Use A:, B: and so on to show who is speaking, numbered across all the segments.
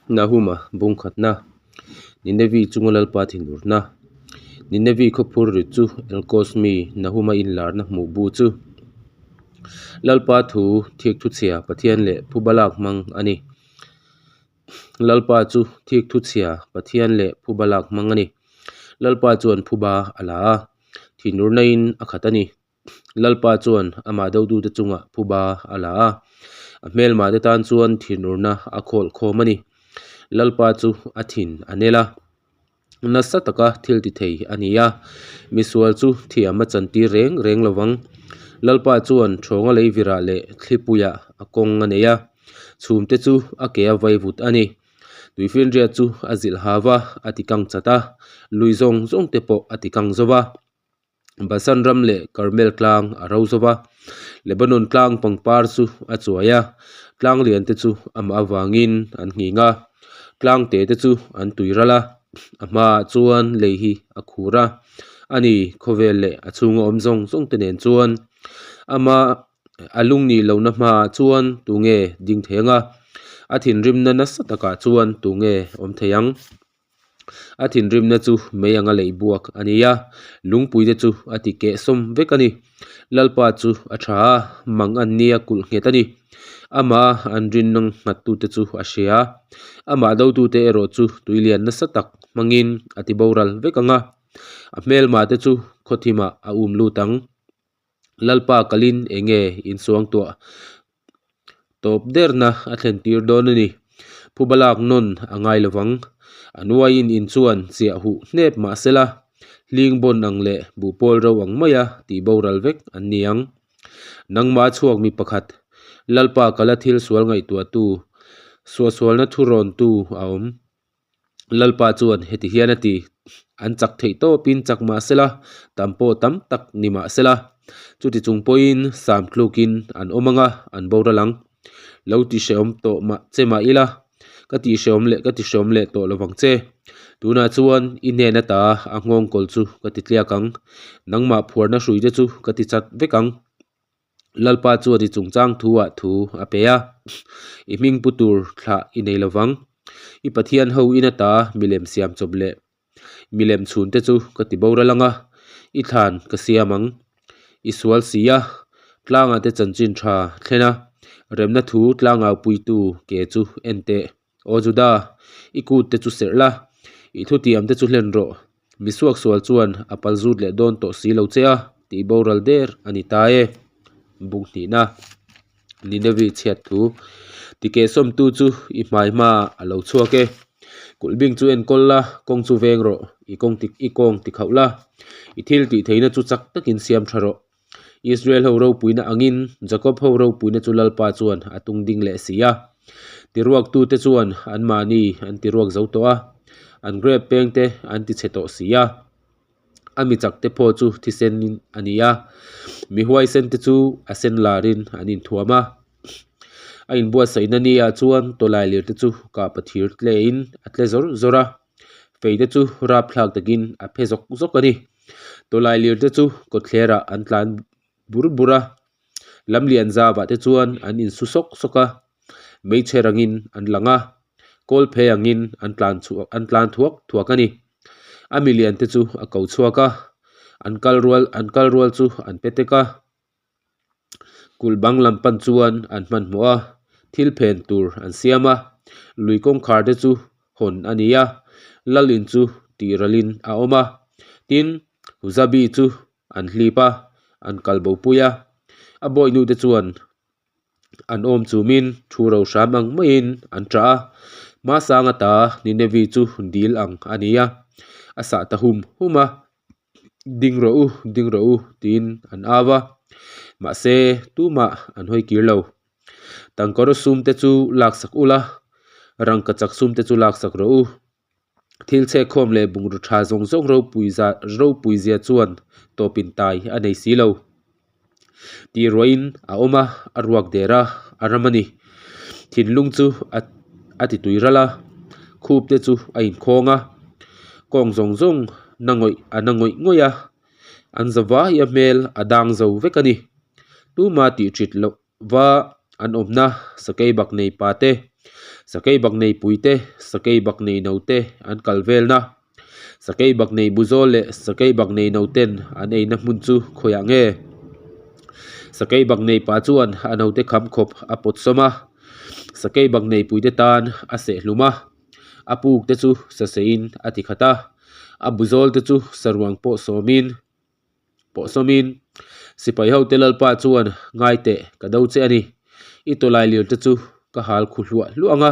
A: Nahuma bungkhatna, Ninevi chunga Lalpa thinurna, Ninevi khawphur rit chu Elkos mi Nahuma inlarna hmuh bu chu Lalpa thu thik thuchhia Pathian leh phuba lak hmang a ni. Lalpa chu thik thuchhia Pathian leh phuba lak hmang a ni. Lalpa chuan phuba a la a, thinurna-in a khat a ni. Lalpa chuan amah dotute chungah phuba a la a, a hmelmahte tan chuan thinurna a khawl khawm a ni. Lalpa chu a thin a nel a, nasa taka thil ti thei a ni a, misual chu thiam a chantir reng reng lo vang. Lalpa chuan thawnga lei virah leh thlipuiah a kawng a nei a, chhumte chu a ke a vaivut a ni. Tuifinriat chu a zilh hau a, a tikang chat a, lui zawng zawngte pawh a tikang zo va. Basan ram leh Karmel tlang a ro zo va, Lebanon tlang pangpar chu a chuai a, tlang lian te chu amah avangin an nghing a, tlang te te chu an tui ral a, a hmaah chuan lei hi a khur a, a ni khawvel leh a chhunga awm zawng zawng te nen chuan ama a lungnih lohna hmaah chuan tunge ding thei ang a, a thinrimna nasa takah chuan tunge awm thei ang. A thinrimna chu mei anga leih buak a ni a, lungpui te chu a ti keh sawm vek a ni. Lalpa chu a tha a, mang an nia kulh nghet a ni. Amah an rinna nghattute chu a hria a, amah dotute erawh chu tuilian nasa tak hmangin a ti boral vek ang a, a hmelma te chu khawthimah a um lut ang. Lalpa kalin eng nge insuangtuah tawp derna a thlen tir dawn a ni. Phuba lak nawn a ngai lo vang. A nuaiin in chuan chiah huh hnep mah sela, hling bawn ang leh buhpawl ro ang maia tih boral vek an ni ang. Nangmah chhuak mi pakhat, Lalpa kala thil sual ngaihtuahtu, suahsualna thurawntu a awm. Lalpa chuan heti hian a ti, An chak theih tawpin chak mah sela, tam pawh tam tak ni mah sela, chuti chung pawhin sam tlukin an awm ang a, an boral ang. Lo ti hrehawm tawh mah che mah ila, ka ti hrehawm leh ka ti hrehawm leh tawh lovang che. Tunah chuan i hnen ata a nghawngkawl chu ka ti tliak ang, nangmah phuarna hruite chu ka ti chat vek ang. Lalpa chuan i chungchang thu ah thu a pe a, i hming pu tur thlah i nei lo vang. I Pathian ho in ata milem siam chawp leh milem chhun te chu ka ti boral ang a, i thlan ka siam ang. I sual si a, tlangah te chanchin tha thlen a, remna thu tlangau puitu ke chu en teh. Aw Juda, i kut te chu serh la, i thutiam te chu hlen rawh. Mi suaksual chuan a pal zut leh dawn tawh si lo che a, tih boral der a ni ta e. Buk hnihna, Ninevi chhiat thu, Tikehsawmtu chu i hmai hmaah a lo chhuak e. Kulhbing chu enkawl la, kawng chu veng rawh, i kawng ti i kawng ti khauh la, i thil tih theihna chu chak takin siam tha rawh. Israel ho ropuina angin Jacob ho ropuina chu Lalpa chuan a tung ding leh si a. Tiruaktute chuan anmahni an tiruak zo tawh a, an grep pengte an tichhe tawh si a. A mi chakte pawh chu thisen a ni a, mi huaisente chu a sen larin an inthuam a. A inbuatsaihna niah chuan tawlailirte chu kahpa thir tlein a tle zawr zawr a, feite chu rapthlak takin a phe zawk zawk a ni. Tawlailir te chu kawtthlerah an tlan bur bur a, lamlian zavah te chuan an insu sawk sawk a, hmeichhe rangin an lang a, kawl phei angin an tlan chhuak an tlan thuak thuak a ni. A milian te chu a ko chhuak a, an kal rual an kal rual chu an pe tek a. Kulh bang lam pan chuan an hmanhmawh a, thil phen tur an siam a, lui kawngkhar te chu hawn a ni a, lal in chu tih ralin a awm a, tin Huzabi chu an hlip a, an kal bo pui a, a bawihnu te chuan an awm chumin thu ro hram ang maiin an ṭah a, hmasang ata Ninevi chu dil ang a ni a, a sah ta hum hum a. Ding rawh u, ding rawh u tiin an au a, mahse tumah an hawi kir lo. Tangkawr sum te chu laksak ula, rangkachak sum te chu laksak rawh u. Thil chhekkhawm leh bungraw tha zawng zawng ropui za ropui zia chuan tawpin tai a nei si lo. Tih ruahin a awm a, a ruak der a, a ram a ni. Thinlung chu a a ti tui ral a, khup te chu a inkhawng a, kawng zawng zawng na ngawih a na ngawih ngawih a, an za vai a hmel a dang zo vek a ni. Tuma tih ṭhit loh va an awmna sakei bak nei pa te. Sakeibaknei puite, sakeibaknei note an kal velna, sakeibaknei buzawl leh sakeibaknei noten an eina hmun chu khawiah nge? Sakeibaknei pa chuan a note kham khawp a pawt sawm a, sakeibaknei puite tan a seh hlum a, a puk te chu saseiin a ti khat a, a buzawl te chu saruang pawh sawmin pawh sawmin sipai hote Lalpa chuan ngai teh ka do che a ni. I tawlai lir te chu ka hal khu hluah hluah ang a,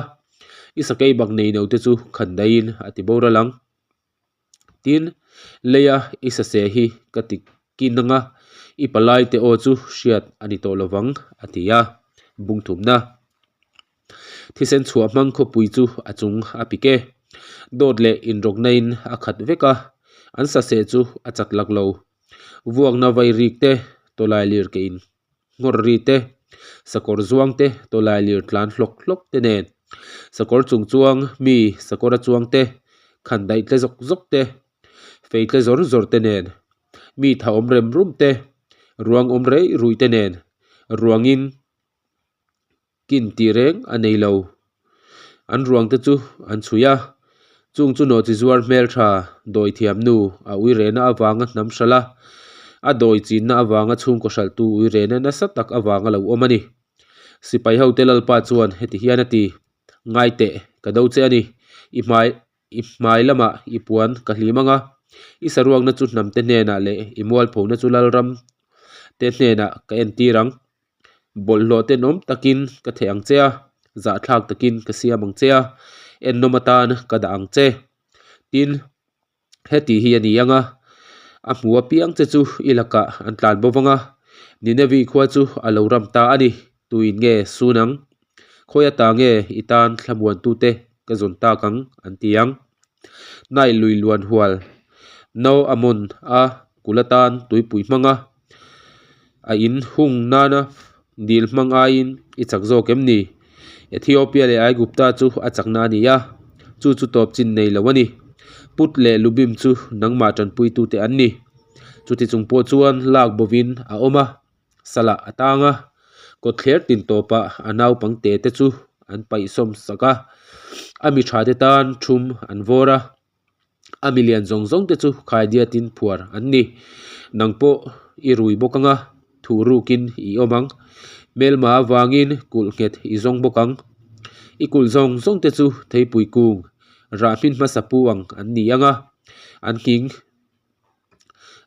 A: i sakei bak nei no te chu khan daiin a ti boral ang. Tin, leia i sase hi ka ti kin ang a, i palai te aw chu hriat a ni tawh lovang a ti a, bungthumna. Thisen chhuah hmang khawpui chu a chung a pik e. Dawt leh inrawkna in a khat vek a, an saseh chu a chat lak lo. Vuakna vai rik te, tawlai lir ke in nghawr ri te, sakawr zuang te, tawlai lir tlan hlawk hlawk te nen, sakawr chung chuang mi sakawr a chuang te, khan daih tle zawk zawk te, fei tle zawr zawr te nen, mi tha awm rem rum te, ruang awm rei rui te nen, ruangin kin tih reng a nei lo. An ruang te chu an chhui a, chung chu nawhchi zuar hmeltha dawi thiam nu a ui rehna avanga hnam hralh a, a dawi chinna avanga chhungkaw hralhtu ui rehna nasa tak avanga lo awm a ni. Sipai hote Lalpa chuan heti hian a ti, Ngai teh, ka do che a ni, i hmai i hmai lamah i puan ka hlim ang a, i saruakna chu hnamte hnenah leh i mualphona chu lalram te hnenah ka entir ang. Bawlhhlawh tenawm takin ka theh ang che a, zahthlak takin ka siam ang che a, ennawm atan ka dah ang che. Tin, heti hi a ni ang a, a hmu apiang che chu i lakah an tlan bo vang a, Ninevi khua chu a lo ram ta a ni. Tuin nge sun ang? Khawi ata nge i tan thlamuantute ka zawn tak ang? an ti ang. Nile lui luan hual No Amon a kul atan tuipui hmang a, a in hung nana dil hmang aiin i chak zawk em ni? Ethiopia leh Aigupta chu a chakna a ni a, chu chu tawp chin nei lo a ni. Put leh Lubim chu nangmah tanpuitute an ni. Chuti chung pawh chuan lak bovin a awm a. Salah a tang a, kawtthler tin tawpah a naupang te te chu an paih sawm sak a, a mi tha te tan thum an vawr a, a mi lian zawng zawng te chu khaidiatin phuar an ni. Nang pawh i rui bawk ang a, thuh rukin i awm ang. Hmelma avangin kulh nghet i zawng bawk ang. I kulh zawng zawng te chu theipui kung rah hmin hmasa pu ang an ni ang a, an nghing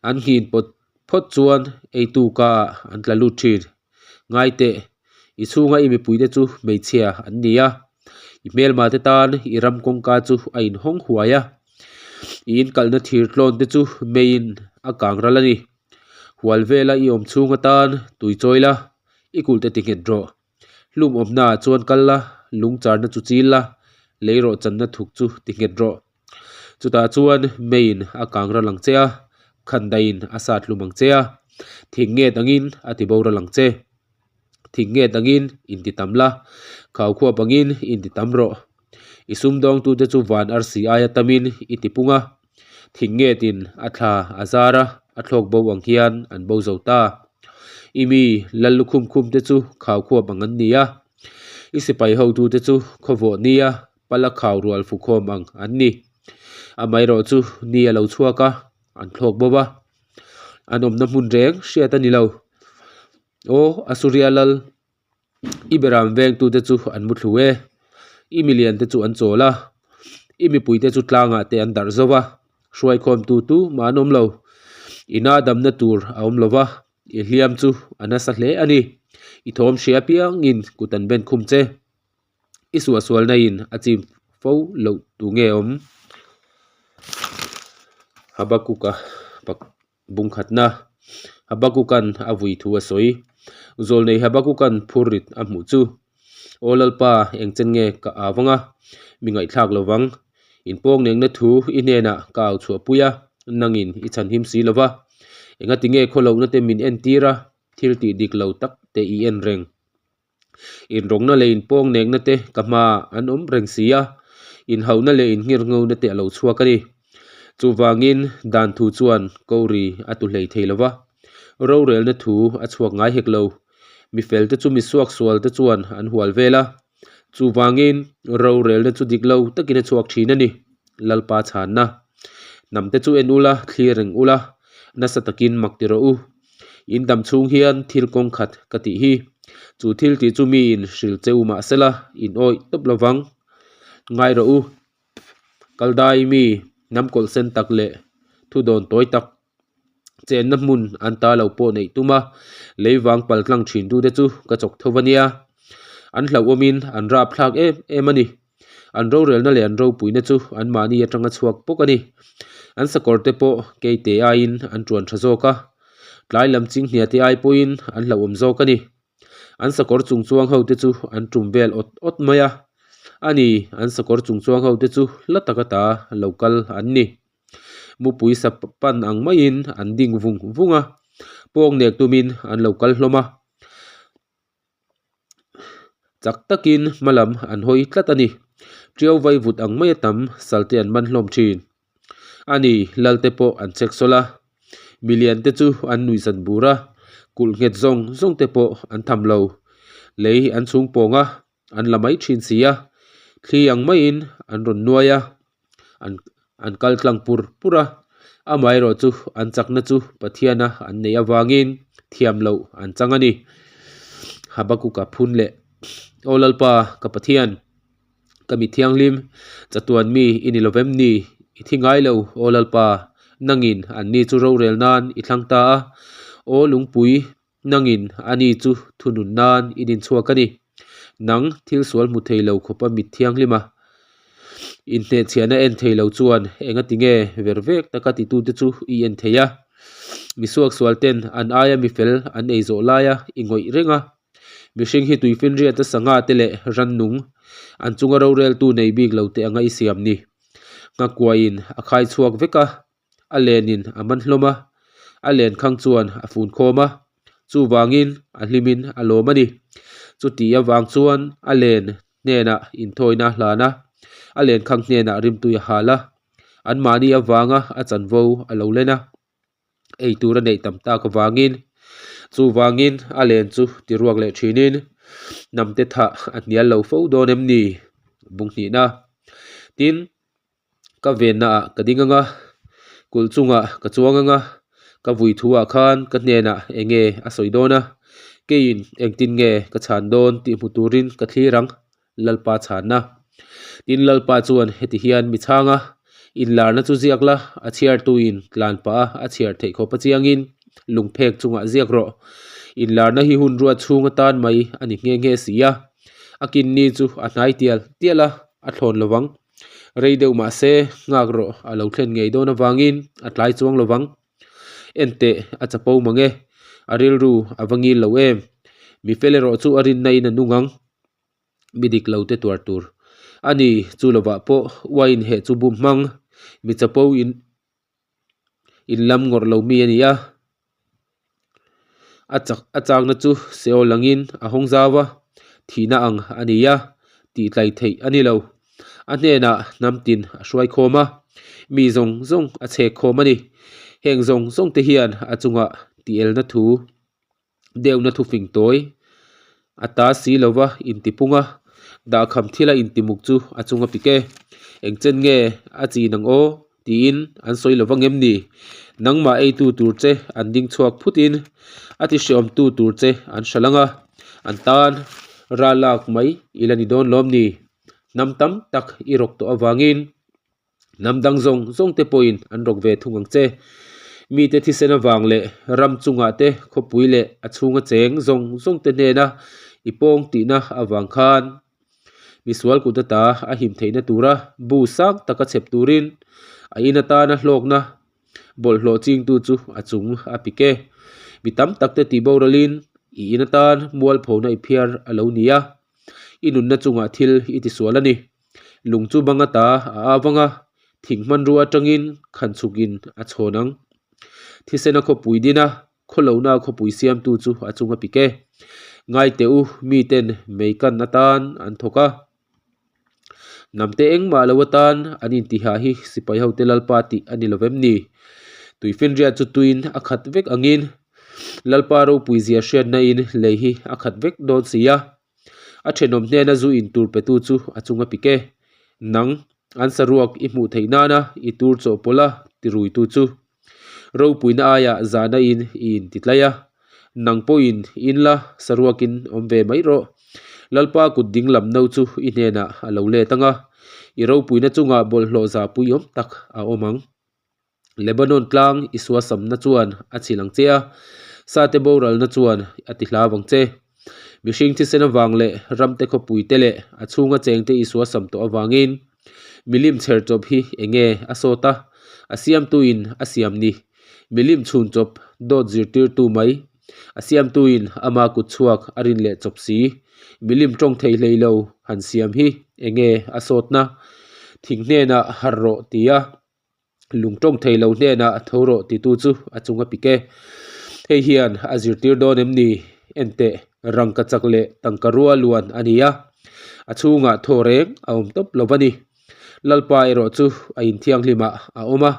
A: An nghin pawt phawt chuan eitu ka ah an tla lut thin. Ngai teh, i chhunga i mipuite chu hmeichhia an ni a, i hmelma te tan i ram kawngka chu a inhawng huai a, i inkalhna thir tlawn te chu meiin a kang ral a ni. Hual vela i awm chhung atan tui chawi la, i kulh te ti nghet rawh. Hlum awmna ah chuan kal la, lung charna chu chil la, lei rawh channa thuk chu ti nghet rawh. Chutah chuan meiin a kang ral ang che a, khandaiin a sat hlum ang che a, thing nget angin a ti boral ang che. Thing nget angin inti tam la, khaukhuap angin inti tam rawh. I sumdawngtute chu van arsi aia tamin i ti pung a, thing ngetin a thla a zar a, a thlawk bo ang hian an bo zo ta. I mi lal lukhum khum te chu khaukhuap ang an ni a, i sipai hotute chu khawvawh nia pala khau rual fukhawm ang an ni. Amaherawh chu ni a lo chhuak a, an thlawk bo va, an awmna hmun reng hriat a ni lo. Aw, Asuria lal, i beram vengtute chu an mu thlu e, i milian te chu an chawl a, i mipuite chu tlangah te an darh zo va, hruaikhawmtu tu mah an awm lo. Ina damna tur a awm lo va, i hliam chu a nasa hle a ni. I thawm hria apiangin kut an ben khum che. I suahsualna in a chim fo loh tu nge awm? Habakuka bungkhatna Habakukan a vui thu a sawi. Zawlnei Habakukan phurrit a hmuh chu, Aw Lalpa, engchen nge ka au vang a, mi ngaihthlak lo vang. Inpawngnengna thu i hnenah ka au chhuahpui a, nangin i chhanhim si lo va. Engati nge khawlohna te min entir a, thil tih dik lo tak te i en reng? Inrawngna leh inpawngnekna te ka hmaah an awm reng si a, inhauhna leh innghirngona te a lo chhuak a ni. Chuvangin dan thu chuan ko ri a tu hlei thei lo va, rorelna thu a chhuak ngai hek lo. Mi fel te chu mi suaksual te chuan an hual vel a. Chuvangin, rorelna chu dik lo takin a chhuak thin a ni. Lalpa chhanna. Hnamte chu en ula, thlir reng ula, nasa takin mak ti rawh u. In dam chhung hian thil kawng khat ka tih hi. Chu thil tih chu miin hrilh che u mah sela, in awih tawp lo vang. Ngai rawh u. Kaldai mi hnam kawlh sen tak leh thu dawn tawi tak chenna hmun an ta lo pawh neih tum a, lei vang pal tlang thin tute chu ka chawk tho a nia. An hlauhawmin an rap thlak em em a ni. An rorelna leh an ropuina chu anmahni atanga chhuak bawk a ni. An sakawr te pawh keite aiin an tuan tha zawk a, tlai lam chinghnia te ai pawhin an hlauhawm zawk a ni. An sakawr chung chuang ho te chu an tum vel awt awt mai a, a ni, an sakawr chung chuang ho te chu hla taka ta lo kal an ni. Mupui sa pan ang maiin an ding vung vung a, pawng nek tumin an lo kal hlawm a. Chak takin hma lam an hawi tlat a ni. Tiau vai vut ang maia tam salte an man hlawm thin. A ni, Lalte pawh an chek sawl a. Milian te chu an nuihzan bur a, kulh nghet zawng zawng te pawh an tham lo. Lei an chhung pawng a, an la mai thin si a, thli ang maiin an rawn nuai a, an an kal tlang pur pur a, amaherawhchu an chakna chu Pathiana an neih avangin thiam loh an chang a ni. Habakuka phun leh, Aw Lalpa, ka Pathian, ka mi thianghlim, chatuan mi i ni lovem ni? I thi ngai lo, Aw Lalpa, nangin anni chu rorel nan i thlang ta a, Aw lungpui, Nangin ani chu thunun nan i din chhuak a ni. Nang thil sual hmu thei lo khawpa mit thianghlim a, inhnehchhiahna en thei lo chuan engati nge ver vek taka titute chu i en thei a? Mi suaksual ten an aia mi fel an ei zawh laia i ngawih reng a. Mihring hi tuifinriata sangha te leh rannung an chunga roreltu nei bik lo te anga i siam ni. Nghakuaiin a khai chhuak vek a. A lenin a man hlawm a, a len khang chuan a fun khawm a, chuvangin a hlimin a lawm a ni. Chuti avang chuan a len hnenah inthawina a hlan a, a len khang hnenah rimtui a hal a, anmahni avanga a chanvo a lo len a, ei tur a neih tam tak avangin. Chuvangin a len chu ti ruak leh thinin hnamte thah a hnial lo fo dawn em ni? Bung hnihna. Tin. Ka venna ah ka ding anga, kulh chungah ka chuang anga, ka vui thu ah khan ka hnenah eng nge a sawi dawn a, keiin engtin nge ka chhan dawn tih hmu turin ka thlir ang, Lalpa chhanna. Tin Lalpa chuan heti hian mi chhang a, inlarna chu ziak la, a chhiartuin tlan pah a a chhiar theih khawp a chiangin lungphek chungah ziak rawh. Inlarna hi hun ruat chhung atan mai a ni nghe nghe si a, a kinni chu a hnai tial tial a, a thlawn lovang. Rei deuh mah se nghak rawh a lo thlen ngei dawn avangin a tlai chuang lo vang. En teh a chapo mang e, a rilru a va ngil lo em. Mi fel erawh chu a rinna in a nung ang, mi dik lo te tuar tur a ni. Chu lovah pawh uain heh chu bum hmang, mi chapo in in lam ngawrh lo mi a ni a. A chak a chakna chu Seol angin a hawng zau a, thihna ang a ni a, tih tlai theih a ni lo. A hnenah hnam tin a hruai khawm a, mi zawng zawng a chhek khawm a ni. Heng zawng zawng te hian a chungah tih elna thu deuhna thu fing tawi a ta si lova intipung a, dahkham thila intimuk chu a chunga pik e. Engchen nge a chin ang aw? tiin an sawi lo vang em ni? Nangmah eitu tur che an ding chhuak phutin a ti hreawmtu tur che an hra lang a, an tan ral lak mai i la ni dawn lawm ni? Hnam tam tak i rawk tawh avangin hnam dang zawng zawng te pawhin an rawk ve thung ang che. Mite thisen avang leh ram chungah te khawpui leh a chhunga cheng zawng zawng te hnena i pawng tihna avang khan Misual kut ata a him theihna tura bu sang taka chhep turin a in atana hlawkna bawlhhlawh chingtu chu a chung a pik e. Mi tam tak te tih boralin i in atan mualphona i phiar a lo ni a, i nunna chungah thil i tisual a ni. Lung chu bang ata a avang a, thing hmanrua atangin khan chhukin a chhawn ang. Thisena khawpui din a, Khawlohna khawpui siamtu chu a chung a pik e. Ngai teh u, miten mei kan atan an thawk a. Hnamte engmah lo atan an intihah hi sipai hote Lalpa tih a ni lovem ni? Tuifinriat chu tuin a khat vek angin Lalpa ropui zia hriatna in lei hi a khat vek dawn si a. A thenawm hnena zu in tur petu chu a chung a pik e. Nang, an saruak i hmuh theih nana i tur chawhpawlh a tiruitu chu. Ropuina aiah zahna in i intitlai a, nang pawhin in la saruakin awm ve mai rawh. Lalpa kut ding lam no chu i hnenah a lo let ang a, i ropuina chungah bawlhhlawh zahpui awm tak a awm ang. Lebanon tlang i suasamna chuan a chhilh ang che a, sate boralna chuan a ti hlau ang che. Mihring thisen avang leh ramte khawpuite leh a chhunga chengte i suasam tawh avangin milim chher chawp hi eng nge a sawt a, a siamtuin a siam ni. Milim chhun chawp dawt zirtirtu mai, a siamtuin ama kut chhuak a rin leh chawp si. Milim tawng thei hlei lo han siam hi eng nge a sawtna? Thing hnenah harh rawh ti a. Lung tawng thei lo hnenah tho rawh titu chu a chung a pik e. Hei hian a zirtir dawn em ni? Enteh, rangka chak leh tangka rua luan a ni a, a chhungah thaw reng a awm tawp lo va ni. Lalpa erawh chu a inthianghlimah a awm a,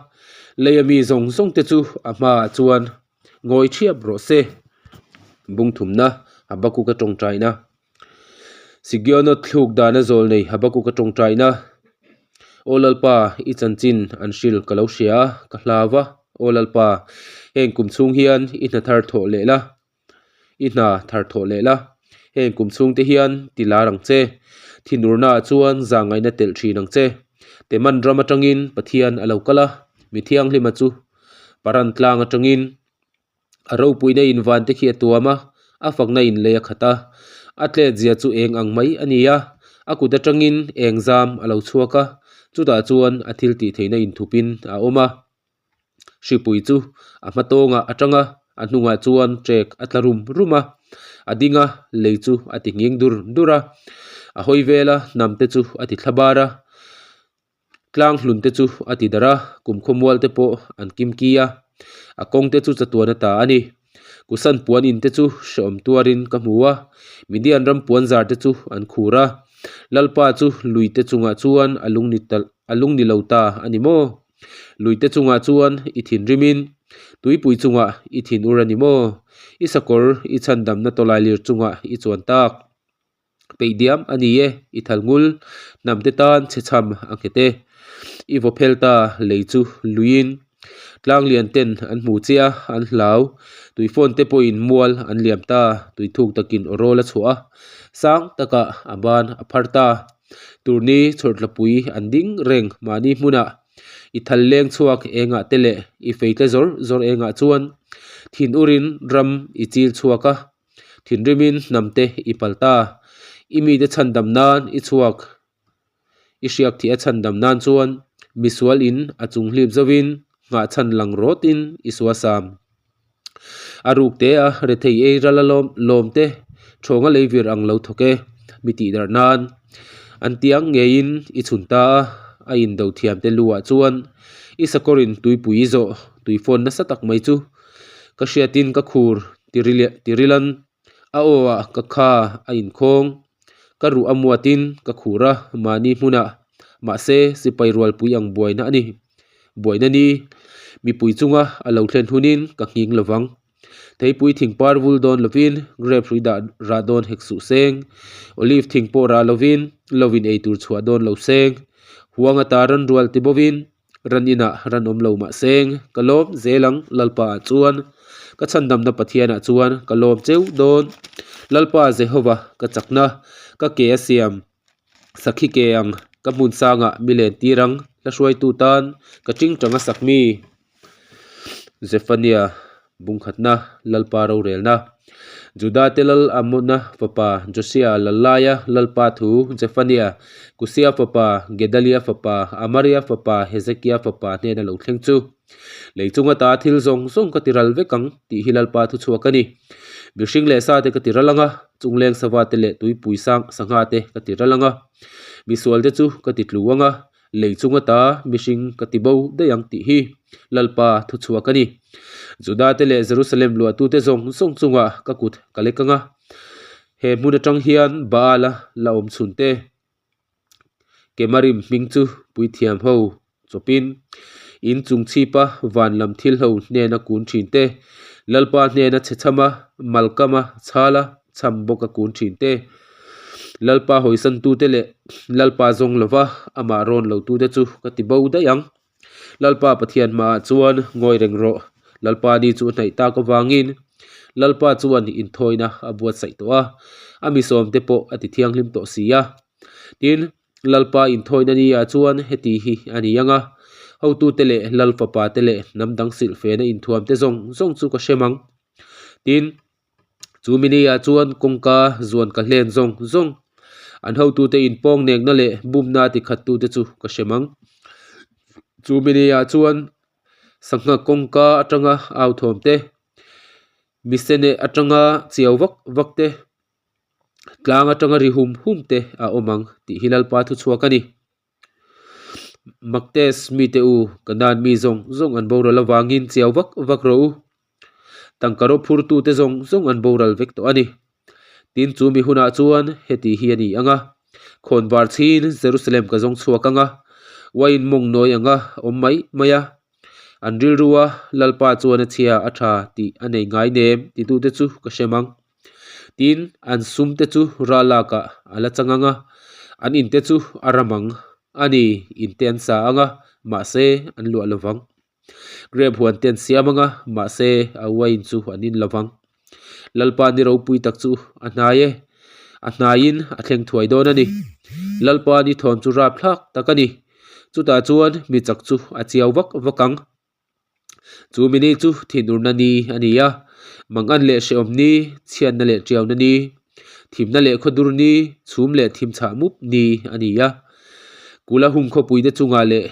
A: leia mi zawng zawng te chu a hmaah chuan ngawi thiap rawh se. Bung thumna, Habakuka tawngtaina. Sigionot thluk dana zawl nei Habakuka tawngtaina. Aw Lalpa, i chanchin an hril ka lo hria a, ka hlau va. Aw Lalpa, heng kum chhung hian i hna thar thawh leh la, i hna thar thawh leh la. Heng kum chhung te hian ti lar ang che. Thinurnaah chuan zahngaihna telh thin ang che. Teman ram atangin Pathian a lo kal a, mi thianghlima chu Paran tlang atangin. A ropuina in van te khi a tuam a, a fakna in lei a khat a. A tlet zia chu eng ang mai a ni a, a kut atangin eng zam a lo chhuak a, chutah chuan a thil tih theihna inthupin a awm a. Hripui chu a hma tawngah a tang a, a hnungah chuan trek a tla rum rum a, a ding a, lei chu a ti nghing dur dur a, a hawi vel a, hnam te chu a ti thla bar a. Tlang hlun te chu a ti darh a, kum khawmual te pawh an kim ki a, a kawng te chu chatuan a ta a ni. Kusan puan in te chu hrehawm tuarin ka hmu a, Midian ram puan zar te chu an khur a, Lalpa chu lui te chungah chuan a lung ni ta a lung ni lo ta a ni maw? Lui te chungah chuan i thinrimin tuipui chungah i thinur a ni maw? I sakawr i chhandamna tawlailir chungah i chuan tak. Peih diam a ni e, i thal ngul hnam te tan chhe chham a nghet e. I vaw phel ta lei chu luiin tlang lian ten an hmu che a, an hlau. Tui phone te pawhin mual an liam ta, tui thuk takin aw rawl a chhuah a, sang takah a ban a phar ta. Turni chhawrtlapui an ding reng mahni hmunah i thal leng chhuak engah te leh i feitle zawr zawr engah chuan thin urin ram i chil chhuak a. Thinrimin hnamte i pal ta. I mite chhandam nan i chhuak. I hriak thih a chhandam nan chuan misual in a chung hlip zovin nghah chhan lang rawtin i suasam. A ruk te a rethei ei ral a lawm lawm te thawnga lei vir ang lo thawk e mi tih darh nan an tiang ngeiin i chhun ta a, a indo thiam te lu ah chuan i sakawrin tuipui i zawh tuifawn nasa tak mai chu ka hriatin ka khur Tirilan a aw ah ka kha a inkhawng, ka ruh a muatin ka khur a mahni hmunah, mahse sipai rualpui ang buaina a ni. Buaina ni, mipui chunga a lo thlen hunin ka nghing lovang. Theipui thing par vul dawn lovin grape hrui dah rah dawn hek suh seng, olive thing pawh rah lovin lovin eitur chhuah dawn lo seng, huang ata ran rual ti bovin, Ran inah ran awm lo mahse ka lawm zel ang Lalpa ah chuan ka chhandamna Pathian ah chuan ka lawm cheu dawn. Lalpa Jehova ka chakna ka ke a siam sakhi ke ang ka hmun sangah mi len tir ang hla hruaitu tan ka tingtang a sak mi Zephaniah bungkhatna Lalpa rorelna Juda te lal Amona fapa Josia lal laia Lalpa thu Zephaniah Kusia fapa Gedalia fapa Amaria fapa Hezekia fapa hnena lo thleng chu lei chunga ta thil zawng zawng ka ti ral vek ang tih hi Lalpa thu chhuak a ni. Mihring leh sa te ka ti ral ang a, chungleng sava te leh tuipui sang sangha te ka ti ral ang a, misual te chu ka ti tlu ang a, Lei chunga ta mihring ka ti bo daih ang tih hi Lalpa thu chhuak a ni. Juda te leh Jerusalem luahtute zawng zawng chungah ka kut ka lek ang a, he hmun atang hian Baal-a la awm chhun te, Kemarim hming chu puithiam ho chawpin, in chung chhipa van lam thil ho hnena kun thin te, Lalpa hnena chhe chhama, Malkama chhala chham bawka kun thin te. Lalpa hawisantute leh Lalpa zawng lova amah rawn lotute chu ka ti bo daih ang. Lalpa Pathian hmaah chuan ngawi reng rawh. Lalpa ni chu a hnaih tak avangin Lalpa chuan inthawina a buatsaih tawh a, a mi sawmte pawh a ti thianghlim tawh si a. Tin, Lalpa inthawina ni ah chuan heti hi a ni ang a, hotute leh Lal fapa te leh hnam dang silhfena inthuamte zawng zawng chu ka hrem ang. Tin, Chu mi ah chuan kawngka zuan ka hlen zawng zawng. An hotute inpawng nekna leh bumna ti khattute chu ka hrem ang. Chu mi ah chuan sangha kawngka atanga au thawm te, misene atanga chiau vak vak te, tlang atanga ri hum hum te a awm ang tih hi Lalpa thuchhuak a ni. Maktes mite u, Kanaan mi zawng zawng an boral avangin chiau vak vak rawh u. Tangka rawp phurtute zawng zawng an boral vek tawh a ni. Tin, chu mi hunah chuan heti hi a ni ang a, Khawn var chhin Jerusalem ka zawng chhuak ang a, uain mawng nawi anga awm mai mai a. An rilru a, Lalpa chuan a chhia a tha tih a nei ngai nem titute chu ka hrem ang. Tin, an sum te chu ral lakah a la chang ang a, an in te chu a ram ang a ni, in te an sa ang a, mahse an luah lo vang. Grep huan te an siam ang a, mahse a uain chu an in lo vang. Lalpa ni ropui tak chu a hnai e, a hnaiin a thleng thuai dawn a ni. Lalpa ni thawn chu rapthlak tak a ni, chutah chuan mi chak chu a chiau vak vak ang. Chu mi ni chu thinurna ni a ni a, mangan leh hrehawm ni, chhiatna leh tiauna ni, thimna leh khawdur ni, chhum leh thim chhah mup ni a ni a. Kula hung khawpuite chungah leh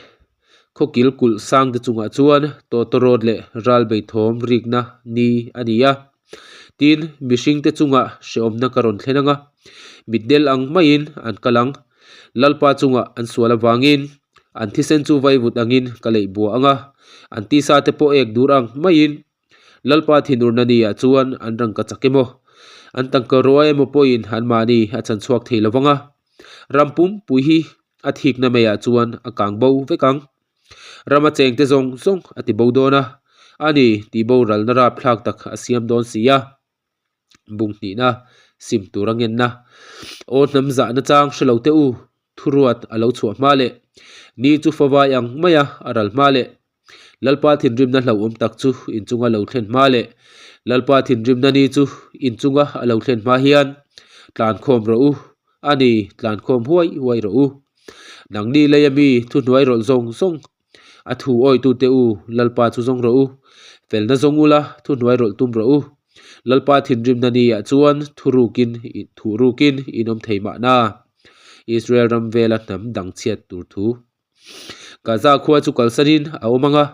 A: khawkil kulh sangte chungah chuan tawtawrawt leh ral beithawm rikna ni a ni a. Tin, mihringte chungah hrehawmna ka rawn thlen ang a, mitdel ang maiin an kal ang. Lalpa chungah an sual avangin an thisen chu vaivut angin ka leih buah ang a, an tisa te pawh ek dur ang maiin Lalpa thinurna ni ah chuan an rangka chak emaw, an tangka rua emaw pawhin anmahni a chan chhuak thei lo vang a, ram pumpui hi a thikna maiah chuan a kang bo vek ang. Rama chengte zawng zawng a ti bo dawn a, a ni tih boralna rapthlak tak a siam dawn si a. Bung hnihna sim tur a ngenna. Aw hnam zahna chang hre lo teh u, thuruat a lo chhuah hma leh ni chu favai ang mai a, a ral hma leh. Lalpa thinrimna hlauhawm tak chu inchunga lo thlen hma leh Lalpa thinrimna ni chu inchunga a lo thlen hma hian tlankhawm rawh u, a ni, tlankhawm huai huai rawh u. Nangni leia mi thuhnuai rawlh zawng zawng a thu awitute u, Lalpa chu zawng rawh u. Felna zawng ula, thuhnuai rawlh tum rawh u. Lalpa thinrimna niah chuan thurukin thurukin in awm thei mahna. Israel ram vela hnam dang chhiat tur thu. Gaza khua chu kalsanin a awm ang a,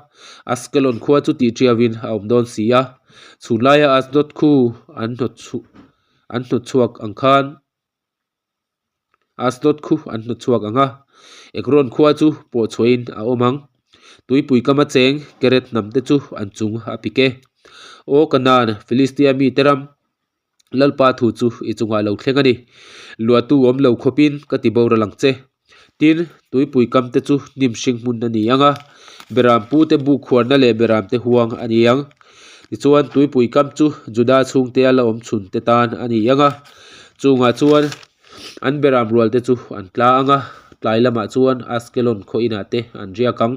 A: Askelon khua chu tihṭiauin a awm dawn si a. Chhunlaia Asdod khu an hnawtchhuak ang khan Asdod khu an hnawtchhuak ang a, Ekron khua chu pawhchhuahin a awm ang. Tuipui kama cheng Keret hnamte chu an chung a pik e. Aw Kanaan, Filistia mite ram, Lalpa thu chu i chungah lo thleng a ni. Luahtu awm lo khawpin ka ti boral ang che. Tin, tuipui kamte chu hnim hring hmun a ni ang a, beram pute buk khuarna leh beramte huang a ni ang. Tichuan, tuipui kam chu Juda chhungte a la awm chhunte tan a ni ang a, chungah chuan an beram rualte chu an tla ang a, tlai lamah chuan Askelon khaw inah te an riak ang.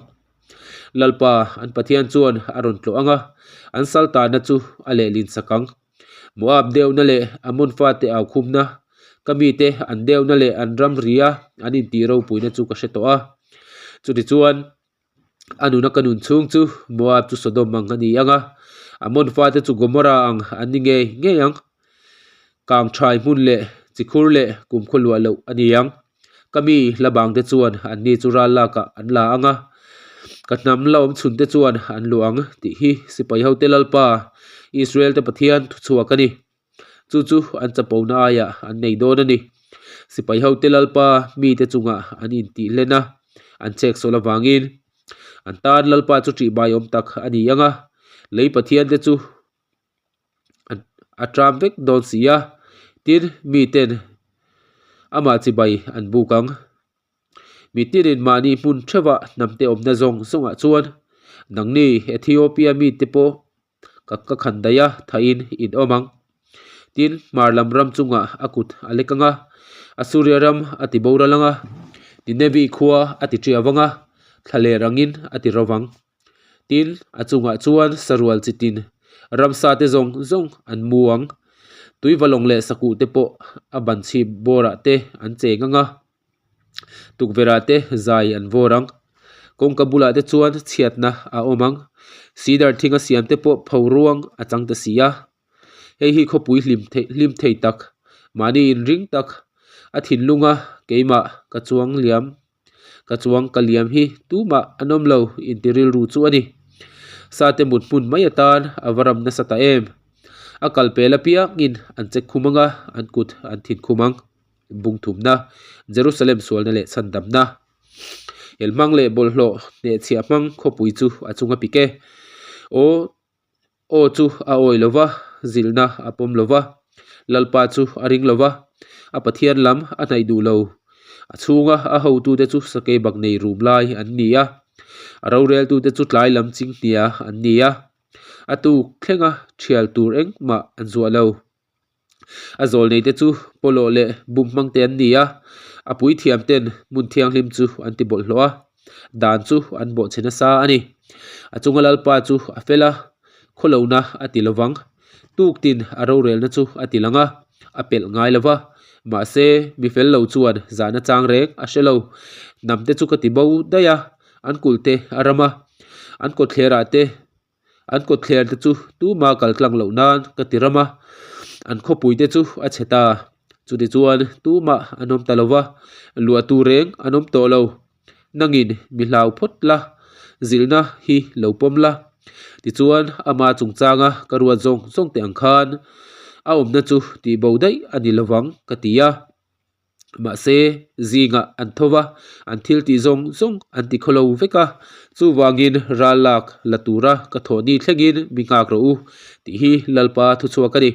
A: Lalpa, an Pathian chuan a rawn tlawh ang a, an saltana chu a lehlin sak ang. Moab deuhna leh Ammon fate au khumna, ka mite an deuhna leh an ram ria an intih ropuina chu ka hre tawh a. Chutichuan, a nuna ka nun chhung chu Moab chu Sodom ang a ni ang a, Ammon fate chu Gomorrah ang an ni ngei ngei ang. Kangthai hmun leh chikhur leh kumkhaw luah loh a ni ang. Ka mi hla bangte chuan anni chu ral lakah an la ang a, ka hnam la awm chhunte chuan an luah ang tih hi sipai hote Lalpa, Israel-te Pathian thuchhuak a ni. Chu chu an chapona aiah an nei dawn a ni. Sipai hote Lalpa mite chungah an intihlen a, an chheksawl avangin an tan Lalpa chu ṭihbai awm tak a ni ang a, lei Pathiante chu a ṭam vek dawn si a, tin miten amah chibai an buk ang. Mitinin mahni hmun theuhah hnamte awmna zawng zawngah chuan nangni Ethiopia mite pawh ka ka khan daih a, thain in awm ang. Tin, hmar lam ram chungah a kut a lek ang a, Assuria ram a ti boral ang a, Ninevi khua a ti ṭiau ang a, thlaler angin a ti ro vang. Tin, a chungah chuan sarual chi tin ramsa te zawng zawng an mu ang. Tuivalawng leh sakuh te pawh a ban chhip bawrah te an cheng ang a, tukverhah te zai an vawr ang. Kawngka bulah te chuan chhiatna a awm ang. Sidar thinga siam te pawh pho ruang a chang ta si a. Hei hi khawpui hlim theih hlim thei tak, mahni inring tak, a thinlunga keimah ka chuang liam Ka chuang ka liam hi tumah an awm lo inti rilru chu a ni. Sate mut hmun mai atan a va ram nasa ta em. A kal pel apiangin an check khum ang a, an kut an thin khum ang. Bung thumna, Jerusalem sualna leh chhandamna. Helhmang leh bawlhhlawh hnehchhiah hmang khawpui chu a chung a pik e. Aw. Aw chu a awi lo va, zilhna a pawm lo va, Lalpa chu a ring lo va, a Pathian lam a hnaih duh lo. A chhunga a hotute chu sakei bak nei rum lai an ni a, a roreltute chu tlai lam chinghnia an ni a, a tuk thlenga thial tur engmah an zuah lo. A zawlneite chu pawlawh leh bum hmangte an ni a, a puithiamten hmun thianghlim chu an ti bawlhhlawh a, dan chu an bawhchhe nasa a ni. A chunga Lalpa chu a fel a, khawlohna a ti lovang. Tuktin a rorelna chu a ti lang a, a pelh ngai lo va. Mahse, mi fel lo chuan zahna chang reng a hre lo. Hnamte chu ka ti bo daih a, an kulhte a ram a, an kawtthlerah te An kawtthler te chu tuma kal tlang loh nan ka ti ram a, an khawpui te chu a chhe ta. Chutichuan tumah an awm ta lo va, luah tur reng an awm tawh lo. Nangin mi hlau phawt la, zilhna hi lo pawm la. Tichuan ama chungchanga ka ruat zawng zawng teh ang khan a awmna chu tihbo daih a ni lovang ka ti a. Mahse, zingah an tho va, an thil tih zawng zawng an ti khawlo vek a, chuvangin ral lak la tura ka thawh ni thlengin mi nghak rawh u, tih hi Lalpa thuchhuak a ni.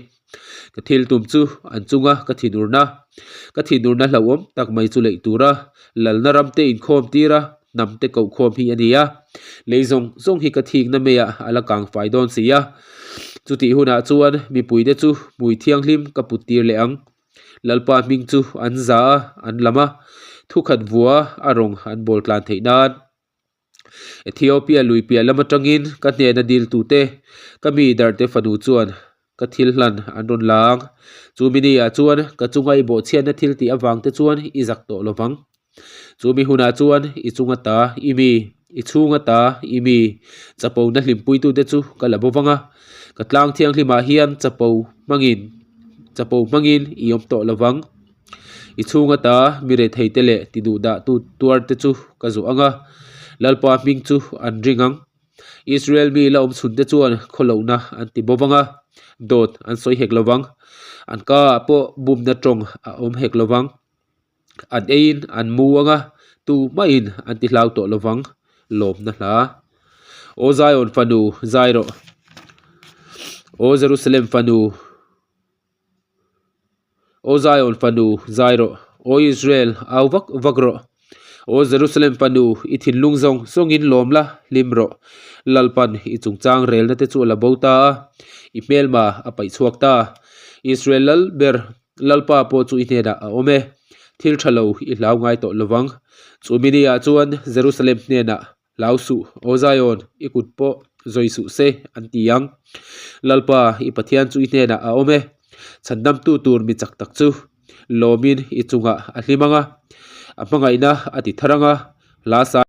A: Ka thil tum chu an chunga ka thinurna, ka thinurna hlauhawm tak mai chu leih tura lalna ramte inkhawm tira hnamte kohkhawm hi a ni a, lei zawng zawng hi ka thikna meiah a la kang fai dawn si a, chutih hunah chuan mipuite chu hmui thianghlim ka put tir leh ang. Lalpa hming chu an za a, an lam a, thukhat vua a rawng an bawl tlan theih nan. Ethiopia lui piah lam atangin ka hnena dil tute, ka mi darte fanu chuan ka thil hlan an rawn la ang. Chu mi ni ah chuan ka chunga i bawhchhiatna thil tih avang te chuan i zak tawh lo vang. Chu mi hunah chuan i chunga ta i mi, i chhunga ta i mi, chapona hlimpuitute chu ka la bo vang a, ka tlang thianghlimah hian chapo hmangin chapo hmangin i awm tawh lo vang. I chhunga ta mi retheite leh ti duhdah tu tuarte chu ka zuah ang a, Lalpa hming chu an ring ang. Israel mi la awm chhunte chuan khawlohna an ti bo vang a, dawt an sawi hek lo vang. An ka ah pawh bumna tawng a awm hek lo vang. An eiin an mu ang a, tu mahin an ti hlau tawh lovang lawmna hla. Aw Zion fanu zai rawh, Aw Jerusalem fanu, Aw Zion fanu zai rawh, Aw Israel au vak vak rawh, Aw Jerusalem fanu i thinlung zawng zawngin lawm la hlim rawh, Lalpan i chungchang relna te chu a la bo ta a, i hmelma a paih chhuak ta, Israel lal ber Lalpa pawh chu i hnenah a awm e, thil tha lo i hlau ngai tawh lovang. Chu mi ni ah chuan Jerusalem hnenah, Hlau suh, aw Zion, i kut pawh zawi suh se, an ti ang. Lalpa, i Pathian chu i hnenah a awm e, chhandamtu tur mi chak tak chu lawmin i chungah a hlim ang a, a hmangaihna a ti thar ang a, hla sa.